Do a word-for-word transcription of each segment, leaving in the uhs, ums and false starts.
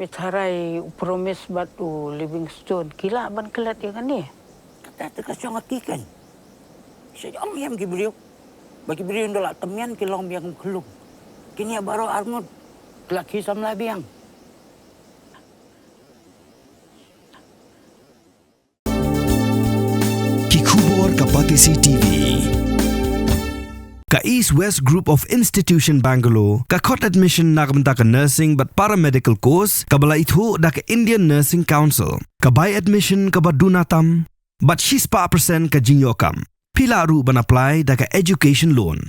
Mithara, u Promise bad u Livingstone ki lah ban klet ïa kane. Kata te ka shong ha ki kan. Sha ïam ïam ki briew. Ba ki briew nda la temian ki long biang khlung. Kine baroh arngut ki la ki samla biang. Ki khubor ka Batesi T V. Ka East West Group of Institution Bangalore ka khot admission na ka bynta ka nursing bad paramedical course kaba la ithuh da ka Indian Nursing Council. Ka bai admission kaba duna tam bad shispah percent ka jingïoh kam. Phi lah ruh ban apply da ka education loan.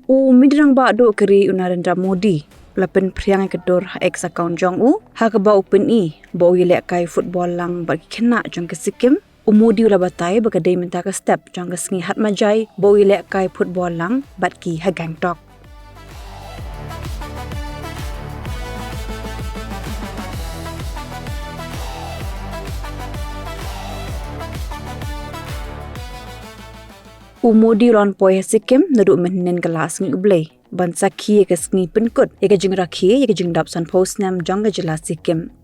U Myntri Rangbah Duh ka ri u Narendra Modi u la pynphriang ïa ka dur ha X account jong u, ha kaba u pyni ba u ïalehkai football lang bad ki khynnah jong ka Sikkim. U Modi u la batai ba ka dei mynta ka step jong ka sngi Hatmajai ba u ïalehkai football lang bad ki ha Gangtok. U Modi u la wan poi ha Sikkim naduh mynhynnin ka la sngi U Blei ban sakhi ïa ka sngi pynkut ïa ka jingrakhe ïa ka jingdap sanphew snem jong ka jylla Sikkim.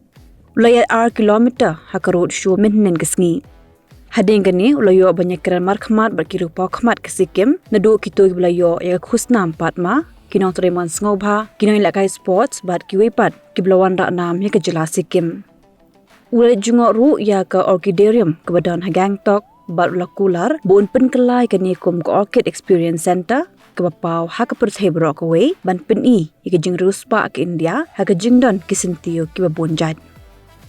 U la ïaid ar kilometer ha ka road show mynhynnin ka sngi. Hadien kane u la ïoh ban ïakren markhmat bad ki riewpawkhmat ka Sikkim naduh kito kiba la ïoh ïa ka khusnam Padma, ki nongtrei mon sngewbha, ki nongïalehkai sports bad kiwei pat kiba la wanrah nam ïa ka jylla Sikkim. U la leit jngoh ruh ïa ka Orchidarium kaba don ha Gangtok bad u la kular ba un pynkylla ïa kane kum ka Orchid Experience Centre kaba paw ha ka pyrthei baroh kawei ban pyni ïa ka jingriewspah ka India ha ka jingdon ki syntiew kiba bun jait.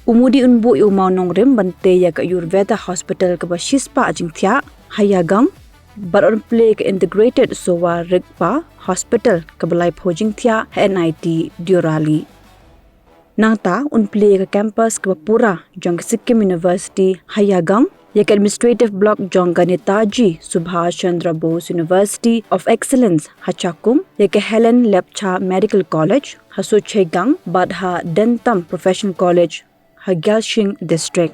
U Modi un buh ïa u mawnongrim ban tei ïa ka Ayurveda Hospital kaba shispah jingthiah ha Yagaon bad un plie ka Integrated Sowa Rigpa Hospital kaba laiphew jingthiah ha N I T Deorali. Nangta un plie ïa ka campus kaba pura jong ka Sikkim University ha Yagaon, ïa ka administrative block jong ka Netaji Subhash Chandra Bose University of Excellence ha Chakhung, ïa ka Helen Lepcha Medical College ha Sochhegang bad ha Dentam Professional College ha Gyalshing District.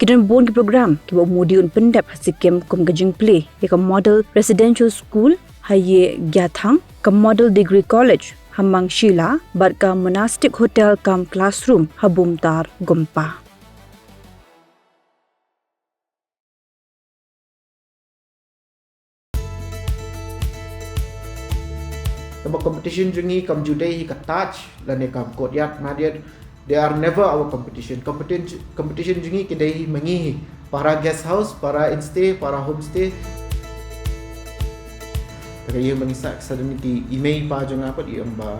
Ki don bun ki program kiba u Modi un pyndep ha Sikkim kum ka jingplie ïa ka Model Residential School ha Yegiathang, ka Model Degree College ha Mangshila bad ka Monastic Hotel cum Classroom ha Bumtar Gumpa. Kaba competition jong ngi kam ju dei hi ka Taj lane kam Courtyard Marriott. They are never our competition. Competition, competition jong ngi ki dei hi ma ngi hi. Para guest house, para instay, para homestay. Te ka ïa ma ngi sa, sa dang ki i mei i pa jong nga pat i ong ba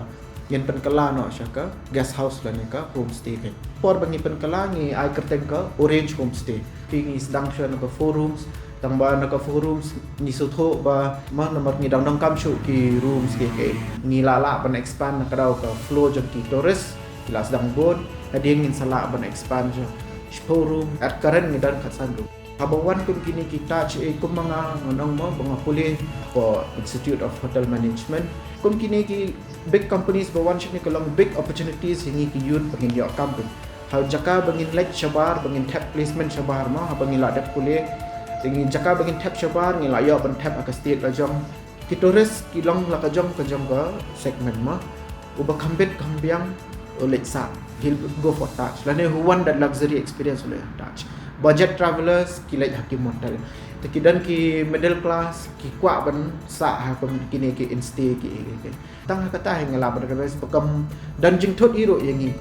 ngin pynkylla noh sha ka guest house lane ka homestay ka. Por ba ngi pynkylla ngi ai kyrteng ka Orange Homestay. Phi ngi sdang sha na ka four rooms, tang ba na ka four rooms ngi sngewthuh ba ma namar ngi dang donkam shuh ki rooms ki, ki. Ngi lah lah ban expand na ka daw ka flow jong ki tourist, ki la sdang bun, hadien ngin sa lah ban expand sha shiphew room, at current ngi don khatsan room. Haba wan kum kine ki Taj, eh, kum ma nga, nga ong mo ba nga pule for Institute of Hotel Management. Kum kine ki big companies ba wan shane ka long big opportunities ïa ngi ki youth ba ngin ïoh kam pyn. Ha jaka ba ngin leit shabar, ba ngin thep placement shabar mo, haba ngi la dep pule. Te ngi jaka ba ngin thep shabar, ngi la ïoh ban thep ha ka state la jong. Ki tourist ki long la ka jong ka jong ka segment mo. Uba kham bit kham biang u leit sah, he'll go for Taj. Lane who want that luxury experience u leit Taj. Budget travelers ki leit ha ki motel. Te ki don ki middle class ki kwah ban sah ha kum kine ki instay ki, ki, ki. Tang ha kata hi nga lah ban recognize ba kam don jingthut hi ruh ïa ngi.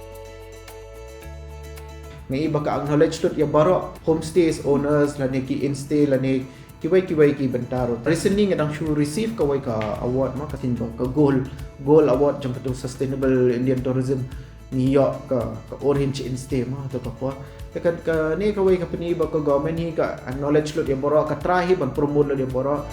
Nga i ba ka acknowledge lut ïa baroh homestays owners lane ki instay lane kiwei kiwei ki bynta ruh. Recently nga dang shu receive kawei ka award mo, ka sien ba ka gold, gold award jong katu Sustainable Indian Tourism. Ngi ïoh ka, ka Orange Instay mo, tu ka por. Te ka, kane kawei ka pyni ba ka government hi ka acknowledge lut ïa baroh, ka try hi ban promote lut ïa baroh.